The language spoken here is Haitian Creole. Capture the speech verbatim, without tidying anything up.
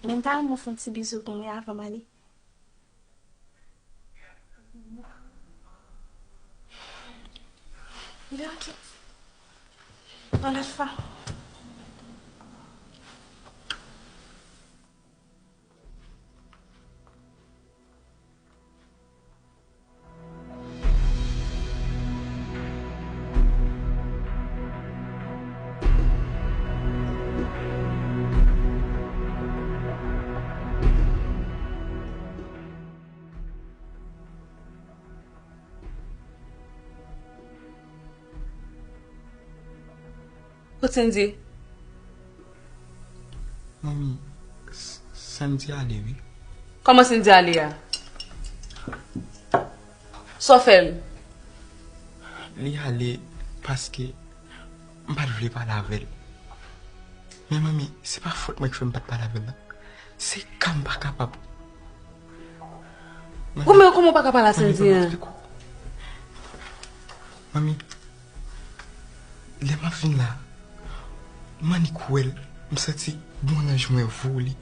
Men m ta renmen fè yon ti bizou pou mwen avan m ale. Li ok. Yon lòt fwa. Kot Sendy? Manmi, S- Sendy ale, wi. Kòman Sendy ale a? Sa w fè l? Li ale paske m pa t vle pale avè l. Men manmi, se pa fòt mwen ki fè m pa t pale avè l la. Se ka m pa kapab. Ou menm kòman w pa ka pale a Sendy an? Manmi, lè m ap vin la, m annik wè l, m santi bon nanj mwen voule.